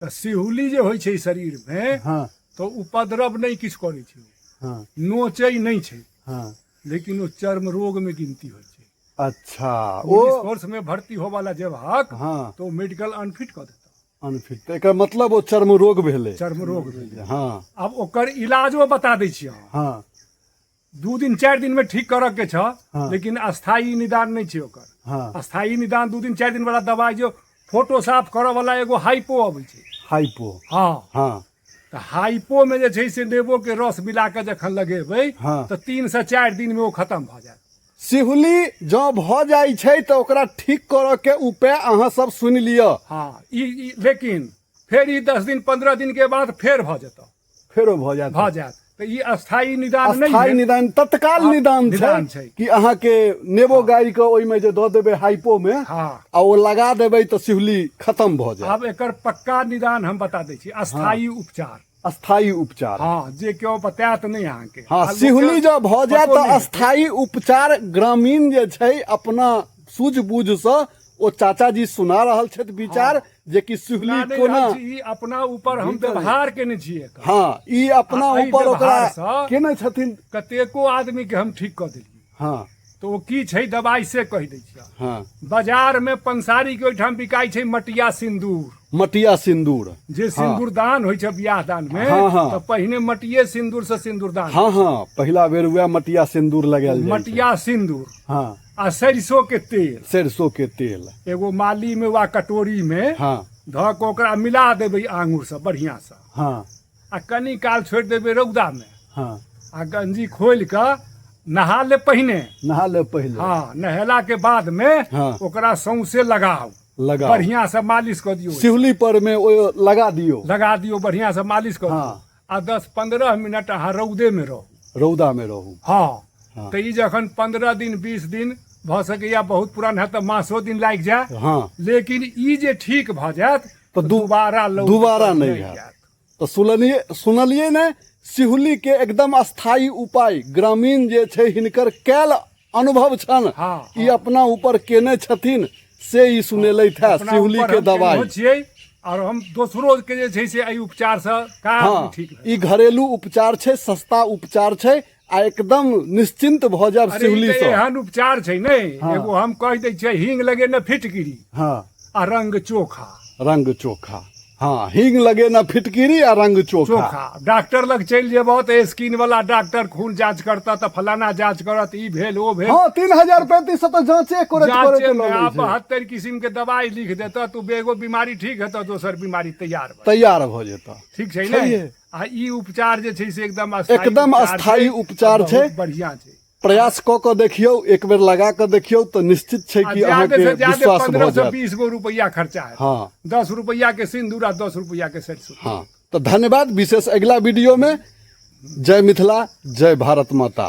तऽ सिहुली जे होइ छै शरीरमे, तऽ उपद्रव नहि किछु करै छै, नोचै नहि छै, लेकिन ओ चर्म रोग में गिनती होइ छै। ओ पुलिस फोर्स में भर्ती होबऽ ला जेबहक, तऽ ओ मेडिकल अनफिट कऽ देतऽ। अनफिट, तऽ एकर मतलब ओ चर्म रोग भेलै। चर्म रोग भेलै। आब ओकर इलाजो बता दै छियै। 2 दिन 4 दिन में ठीक करऽ के छऽ, लेकिन अस्थायी निदान नहि छै ओकर। अस्थायी निदान 2 दिन 4 दिन वाला दवाई, जो फोटो साफ करऽ वाला एगो हाइपो अबै छै। हाइपो। तऽ हाइपो में जे छै से नेबो के रस मिला कऽ जखन लगेबै, तऽ 3 से 4 दिन में ओ खत्म भऽ जायत। सिहुली जँ भऽ जाइ छै तऽ ओकरा ठीक करऽ के उपाय अहाँ सब सुनि लिअ। हँ, ई लेकिन फेर ई 10 दिन 15 दिन के बाद फेर भऽ जेतऽ। फेरो भऽ जायत। भऽ जायत, तऽ ई अस्थायी निदान नहि अस्थायी भेल। निदान, तत्काल निदान छै, निदान छै। कि अहाँके नेबो गाड़ि कऽ ओहिमे जे दऽ देबै हाइपो मे, आ ओ लगा देबै तऽ सिहुली खत्म भऽ जायत। आब एकर पक्का निदान हम बता दै छी, अस्थायी उपचार। अस्थायी उपचार। हँ, जे केओ बतायत नहि अहाँके। आ लोकके सिहुली जँ भऽ जायत पतो तऽ नहि हेतै। अस्थायी उपचार ग्रामीण जे छै अपना सूझबूझसँ, ओ चाचा जी सुना रहल छथि विचार जे कि सिहुली सुना नहि कोना रहल छी, ई अपना ऊपर हम व्यवहार केने छियै एकर। हँ, ई अपना आ एहि ऊपर ओकरा व्यवहारसँ केने छथिन। कतेको आदमी के हम ठीक कऽ देलियै। तऽ ओ की छै दवाई से कहि दै छियै। बाजार में पंसारी के ओहिठाम बिकाइ छै मटिया सिन्दूर। मटिया सिन्दूर। जे सिन्दूरदान होइ छै बियाह दान में, हँ, हँ। तऽ पहिने मटिये सिन्दूर से सिन्दूरदान। हँ हँ, पहिला बेर वएह मटिया सिन्दूर लगायल जाइ छै। मटिया सिन्दूर आ सरिसो के तेल। सरिसो के तेल। एगो माली में वा कटोरी में धऽ कऽ ओकरा मिला देबै आंगुर से बढ़िया से, आ कनी काल छोड़ि देबै रौदा में, आ गंजी खोलि कऽ नहा ले पहिने। नहा ले पहिले। हँ, नहेला के बाद में ओकरा सौंसे लगाउ। लगाउ। बढ़िया से मालिश कऽ दियौ। सिहुली पर में ओ लगा दियौ। लगा दियौ, बढ़िया से मालिश कऽ दियौ आ 10-15 मिनट अहाँ रौदे में रहू। रौदा में रहू। हँ, तऽ ई जखन 15 दिन 20 दिन भऽ सकैया, बहुत पुरान है तऽ मासो दिन लागि जाय, लेकिन ई जे ठीक भऽ जायत तऽ दोबारा लौट दोबारा कऽ नहि नहि हैत। जायत। तऽ सुनलियै ने, सिहुली के एकदम अस्थायी उपाय ग्रामीण जे छै हिनकर कैल अनुभव छनि, ई अपना ऊपर केने छथिन से ई सुनेलथि है अपना सिहुली ऊपर के हम दवाई। केनहो छियै और हम दोसरो के जे छै से एहि उपचार से का ठीक भेल। ई घरेलू उपचार छै, सस्ता उपचार छै आ एकदम निश्चिंत भऽ जायब अरे ई सिहुली तऽ सँ। एहन उपचार छै ने, एगो हम कहि दै छियै, हींग लगे ने फिटकिरी आ रंग चोखा। रंग चोखा। हँ, हींग लगे न फिटकिरी आ रंग चोखा। चोखा। डॉक्टर लग चलि जेबह तऽ स्किन वाला डॉक्टर खून जांच करतह तऽ फलाना जांच करत, ई भेल ओ भेल। हँ, 3035 तऽ जांचे करैत करैत जांचे लऽ मे लै आ छै। 72 किसिम के दवाई लिख देतह, तू एगो बीमारी ठीक हेतह, दोसर बीमारी तैयार भऽ तैयार भऽ जेतह। ठीक छै ने? छैहे। आ ई उपचार जे छै से एकदम अस्थायी एकदम उपचार अस्थायी छै, उपचार बहुत छै। बढ़िया छै। प्रयास कऽ कऽ देखियौ, एक बेर लगा कऽ देखियौ तऽ निश्चित छै आ कि ज्यादे अहाँके से ज्यादे विश्वास भऽ 15 से जायत। 20 गो रुपैआ खर्चा है। 10 रुपैआ के सिन्दूर आ 10 रुपैआ के सरिसो। हँ, तऽ धन्यवाद। विशेष अगिला वीडियो में। जय मिथिला, जय भारत माता।